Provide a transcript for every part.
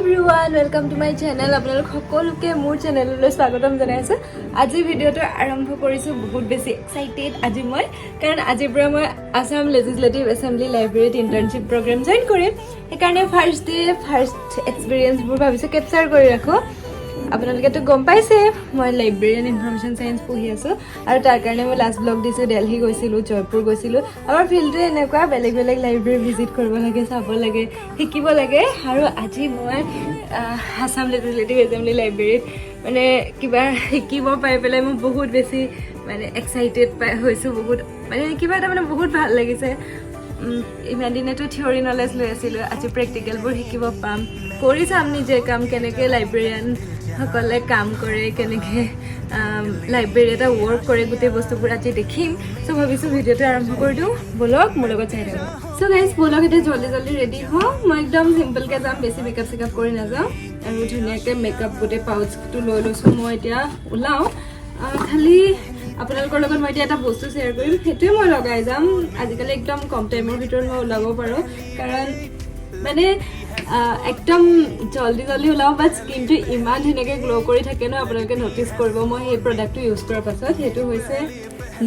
Everyone, welcome to my channel. আপোনালোক সকলোকে মোৰ চেনেললৈ স্বাগতম জনাইছোঁ। আজি ভিডিঅ'টো আৰম্ভ কৰিছোঁ, বহুত বেছি এক্সাইটেড আজি মই, কাৰণ আজিৰ পৰা মই আছাম লেজিছলেটিভ এছেম্বলি লাইব্ৰেৰীত ইণ্টাৰ্ণশ্বিপ প্ৰগ্ৰেম জইন কৰিম। সেইকাৰণে ফাৰ্ষ্ট ডে ফাৰ্ষ্ট এক্সপিৰিয়েঞ্চবোৰ ভাবিছোঁ কেপচাৰ কৰি ৰাখোঁ। আপোনালোকেতো গম পাইছে, মই লাইব্ৰেৰী এণ্ড ইনফৰমেশ্যন চায়েন্স পঢ়ি আছোঁ আৰু তাৰ কাৰণে মই লাষ্ট ব্লগ দিছোঁ, দেলহি গৈছিলোঁ, জয়পুৰ গৈছিলোঁ। আমাৰ ফিল্ডটোৱে এনেকুৱা, বেলেগ বেলেগ লাইব্ৰেৰী ভিজিট কৰিব লাগে, চাব লাগে, শিকিব লাগে। আৰু আজি মই আছাম লেজিছলেটিভ এছেম্বলি লাইব্ৰেৰীত মানে কিবা শিকিব পাই পেলাই মই বহুত বেছি মানে এক্সাইটেড পাই হৈছোঁ। বহুত মানে কিবা এটা মানে বহুত ভাল লাগিছে। ইমান দিনেতো থিয়ৰী নলেজ লৈ আছিলোঁ, আজি প্ৰেক্টিকেলবোৰ শিকিব পাম, কৰি চাম নিজে কাম, কেনেকৈ লাইব্ৰেৰিয়ানসকলে কাম কৰে, কেনেকৈ লাইব্ৰেৰী এটা ৱৰ্ক কৰে, গোটেই বস্তুবোৰ আজি দেখিম। চ' ভাবিছোঁ ভিডিঅ'টো আৰম্ভ কৰি দিওঁ। ব'লক, মোৰ লগত চাই থাকক। চ' গাইজ, ব'লক, এতিয়া জল্দি জল্দি ৰেডি হওঁ। মই একদম চিম্পলকৈ যাম, বেছি মেকআপ চেকআপ কৰি নাযাওঁ আৰু ধুনীয়াকৈ মেকআপ গোটেই পাউচটো লৈ লৈছোঁ। মই এতিয়া ওলাওঁ। খালি আপোনালোকৰ লগত মই এতিয়া এটা বস্তু শ্বেয়াৰ কৰিম, সেইটোৱে মই লগাই যাম। আজিকালি একদম কম টাইমৰ ভিতৰত মই ওলাব পাৰোঁ, কাৰণ মানে একদম জল্দি জল্দি ওলাওঁ, বাট স্কিনটো ইমান ধুনীয়াকৈ গ্ল' কৰি থাকে ন, আপোনালোকে ন'টিচ কৰিব মই সেই প্ৰডাক্টটো ইউজ কৰাৰ পাছত। সেইটো হৈছে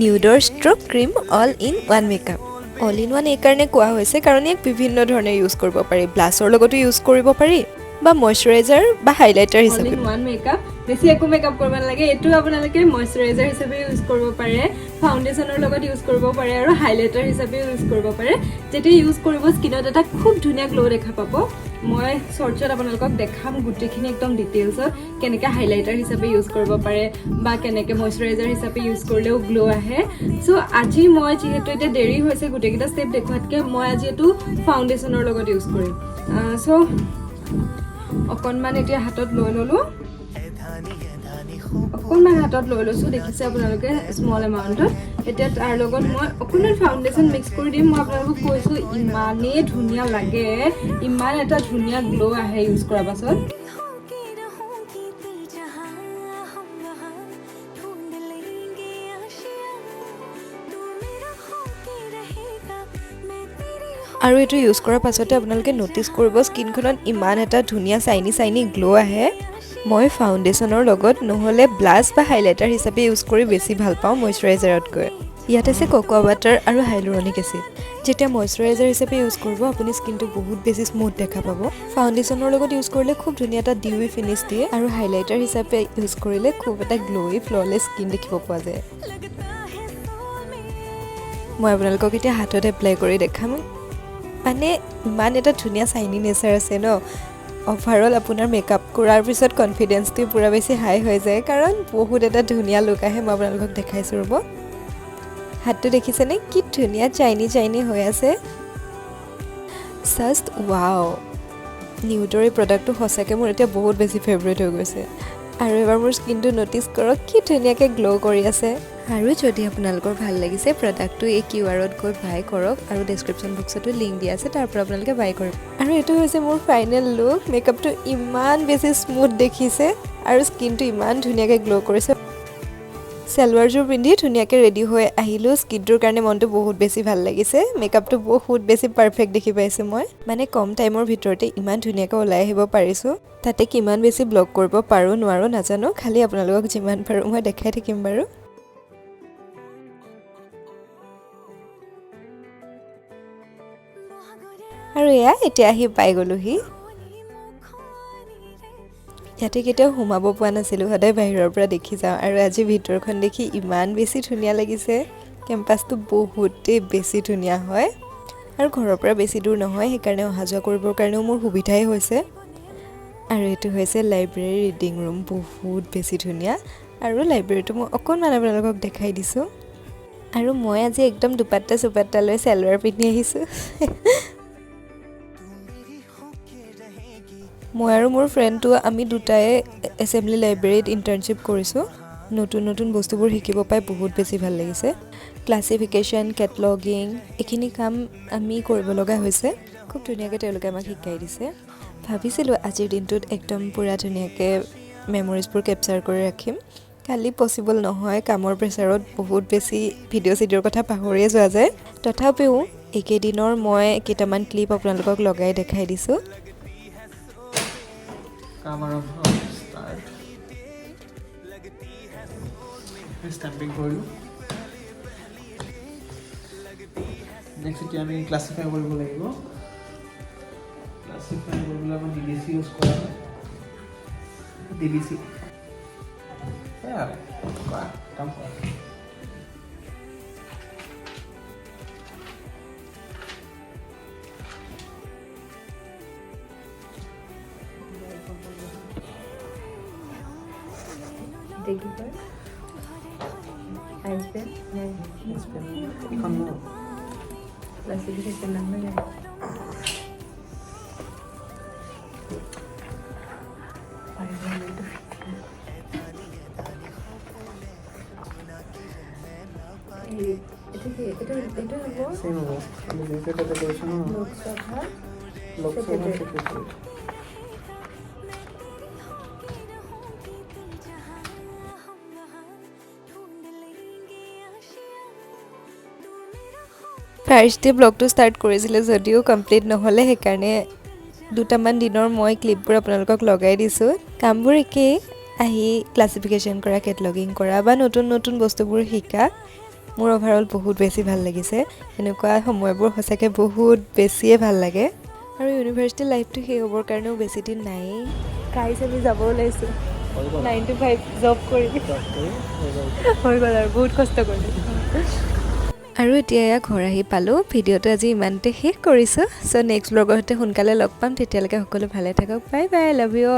নিউডৰ strobe cream all in one makeup। All in one এইকাৰণে কোৱা হৈছে, কাৰণ ইয়াক বিভিন্ন ধৰণে ইউজ কৰিব পাৰি। ব্লাছৰ লগতো ইউজ কৰিব পাৰি বা মইশ্চাৰাইজাৰ বা হাইলাইটাৰ অল হিচাপে। ইন ওৱান মেকআপ, বেছি একো মেকআপ কৰিব নালাগে। এইটো আপোনালোকে মইশ্চাৰাইজাৰ হিচাপে ইউজ কৰিব পাৰে, ফাউণ্ডেশ্যনৰ লগত ইউজ কৰিব পাৰে আৰু হাইলাইটাৰ হিচাপে ইউজ কৰিব পাৰে। যেতিয়া ইউজ কৰিব, স্কিনত এটা খুব ধুনীয়া গ্ল' দেখা পাব। মই শ্বৰ্টছত আপোনালোকক দেখাম গোটেইখিনি একদম ডিটেইলছত, কেনেকৈ হাইলাইটাৰ হিচাপে ইউজ কৰিব পাৰে বা কেনেকৈ মইশ্চাৰাইজাৰ হিচাপে ইউজ কৰিলেও গ্ল' আহে। চ' আজি মই যিহেতু এতিয়া দেৰি হৈছে, গোটেইকেইটা ষ্টেপ দেখুৱাতকৈ মই আজি এইটো ফাউণ্ডেশ্যনৰ লগত ইউজ কৰিম। চ' অকণমান এতিয়া হাতত লৈ ল'লোঁ, অকণমান হাতত লৈ লৈছোঁ, দেখিছে আপোনালোকে, স্মল এমাউণ্টত। এতিয়া তাৰ লগত মই অকণমান ফাউণ্ডেশ্যন মিক্স কৰি দিম। মই আপোনালোকক কৈছোঁ, ইমানেই ধুনীয়া লাগে, ইমান এটা ধুনীয়া গ্ল' আহে ইউজ কৰাৰ পাছত। होके रहूंगी दिल जहां, हम वहां ढूंढ लेंगे आशियां। तू मेरा होके रहेगा, मैं तेरी আৰু এইটো ইউজ কৰাৰ পাছতে আপোনালোকে ন'টিচ কৰিব, স্কিনখনত ইমান এটা ধুনীয়া চাইনি চাইনি গ্ল' আহে। মই ফাউণ্ডেশ্যনৰ লগত নহ'লে ব্লাছ বা হাইলাইটাৰ হিচাপে ইউজ কৰি বেছি ভাল পাওঁ মইশ্চাৰাইজাৰতকৈ। ইয়াত আছে ককোৱা বাটাৰ আৰু হাইলুৰনিক এচিড। যেতিয়া মইশ্চাৰাইজাৰ হিচাপে ইউজ কৰিব, আপুনি স্কিনটো বহুত বেছি স্মুথ দেখা পাব। ফাউণ্ডেশ্যনৰ লগত ইউজ কৰিলে খুব ধুনীয়া এটা ডিউই ফিনিছ দিয়ে আৰু হাইলাইটাৰ হিচাপে ইউজ কৰিলে খুব এটা গ্ল'ই ফ্ললেছ স্কিন দেখিব পোৱা যায়। लगता है सो में মই আপোনালোকক এতিয়া হাতত এপ্লাই কৰি দেখাম। মানে ইমান এটা ধুনীয়া চাইনি নেচাৰ আছে ন, অভাৰঅল আপোনাৰ মেকআপ কৰাৰ পিছত কনফিডেঞ্চটো পূৰা বেছি হাই হৈ যায়, কাৰণ বহুত এটা ধুনীয়া লুক আহে। মই আপোনালোকক দেখাইছোঁ, ৰ'ব। হাতটো দেখিছেনে, কি ধুনীয়া চাইনি চাইনি হৈ আছে? Just wow! নিউডৰ এই প্ৰডাক্টটো সঁচাকৈ মোৰ এতিয়া বহুত বেছি ফেভৰেট হৈ গৈছে। আৰু এবাৰ মোৰ স্কিনটো ন'টিচ কৰক, কি ধুনীয়াকৈ গ্ল' কৰি আছে। আৰু যদি আপোনালোকৰ ভাল লাগিছে প্ৰডাক্টটো, এই কিউআৰত গৈ বাই কৰক আৰু ডেছক্ৰিপশ্যন বক্সতো লিংক দিয়া আছে, তাৰ পৰা আপোনালোকে বাই কৰিব। আৰু এইটো হৈছে মোৰ ফাইনেল লুক। মেকআপটো ইমান বেছি স্মুথ দেখিছে আৰু স্কিনটো ইমান ধুনীয়াকৈ গ্ল' কৰিছে। চেলৱাৰযোৰ পিন্ধি ধুনীয়াকৈ ৰেডি হৈ আহিলোঁ। স্কিনটোৰ কাৰণে মনটো বহুত বেছি ভাল লাগিছে। মেকআপটো বহুত বেছি পাৰফেক্ট দেখি পাইছোঁ মই। মানে কম টাইমৰ ভিতৰতে ইমান ধুনীয়াকৈ ওলাই আহিব পাৰিছোঁ। তাতে কিমান বেছি ব্লগ কৰিব পাৰোঁ নোৱাৰোঁ নাজানো, খালি আপোনালোকক যিমান পাৰোঁ মই দেখাই থাকিম বাৰু। আৰু এয়া এতিয়া আহি পাই গ'লোহি। ইয়াতে কেতিয়াও সোমাব পোৱা নাছিলোঁ, সদায় বাহিৰৰ পৰা দেখি যাওঁ আৰু আজি ভিতৰখন দেখি ইমান বেছি ধুনীয়া লাগিছে। কেম্পাছটো বহুতেই বেছি ধুনীয়া হয় আৰু ঘৰৰ পৰা বেছি দূৰ নহয়, সেইকাৰণে অহা যোৱা কৰিবৰ কাৰণেও মোৰ সুবিধাই হৈছে। আৰু এইটো হৈছে লাইব্ৰেৰী ৰিডিং ৰুম, বহুত বেছি ধুনীয়া। আৰু লাইব্ৰেৰীটো মই অকণমান আপোনালোকক দেখাই দিছোঁ। আৰু মই আজি একদম দুপাট্টা চুপাট্টা লৈ চেলৱাৰ পিন্ধি আহিছোঁ। মই আৰু মোৰ ফ্ৰেণ্ডটো, আমি দুটাই এছেম্বলি লাইব্ৰেৰীত ইণ্টাৰ্ণশ্বিপ কৰিছোঁ। নতুন নতুন বস্তুবোৰ শিকিব পাই বহুত বেছি ভাল লাগিছে। ক্লাছিফিকেশ্যন, কেটলগিং, এইখিনি কাম আমি কৰিব লগা হৈছে। খুব ধুনীয়াকৈ তেওঁলোকে আমাক শিকাই দিছে। ভাবিছিলোঁ আজিৰ দিনটোত একদম পূৰা ধুনীয়াকৈ মেমৰিজবোৰ কেপচাৰ কৰি ৰাখিম, খালি পচিবল নহয়। কামৰ প্ৰেছাৰত বহুত বেছি ভিডিঅ' চিডিঅ'ৰ কথা পাহৰিয়ে যোৱা যায়। তথাপিও এইকেইদিনৰ মই কেইটামান ক্লিপ আপোনালোকক লগাই দেখাই দিছোঁ। কাম আৰম্ভ, ষ্টাৰ্ট। ষ্টেম্পিং কৰিলোঁ। নেক্সট এতিয়া আমি ক্লাছিফাই কৰিব লাগিব। ক্লাছিফাই কৰিবলৈ আমাৰ ডি বি চি ইউজ কৰা হয়, ডি বি চি। সেয়াই আৰু, কৰা, কাম কৰা। এতিয়া কি কয়, আইচ নাই? এইখন মোৰ ক্লাছিফিকেশ্যন নাম্বাৰ নাই। এইটো কি? এইটো হ'ব। চেম হ'ব, আমি যিটো তাতে কৰিছোঁ ন। লোকসভা। লোকসভা। Secretary. Secretary. होगी दिल जहाँ, हम वहाँ ढूंढ लेंगे आशियाँ, तू मेरा हो। ফাৰ্ষ্ট ডে ব্লগটো ষ্টাৰ্ট কৰিছিলে যদিও কমপ্লিট নহ'লে, সেইকাৰণে দুটামান দিনৰ মই ক্লিপবোৰ আপোনালোকক লগাই দিছোঁ। কামবোৰ একেই, আহি ক্লাছিফিকেশ্যন কৰা, কেটলগিং কৰা বা নতুন নতুন বস্তুবোৰ শিকা। মোৰ অভাৰঅল বহুত বেছি ভাল লাগিছে। এনেকুৱা সময়বোৰ সঁচাকৈ বহুত বেছিয়ে ভাল লাগে। আৰু ইউনিভাৰ্চিটি লাইফটো শেষ হ'বৰ কাৰণেও বেছি দিন নায়েই। গাইছ, আমি যাব ওলাইছোঁ। হৈ গ'ল। 9 টু 5 জব কৰি জব কৰি হৈ গ'ল। হৈ গ'ল আৰু, বহুত কষ্ট কৰিলোঁ। আৰু এতিয়া এয়া ঘৰ আহি পালোঁ। ভিডিঅ'টো আজি ইমানতে শেষ কৰিছোঁ। চ' নেক্সট ব্লগৰ সৈতে সোনকালে লগ পাম। তেতিয়ালৈকে সকলো ভালে থাকক। Bye bye, love you.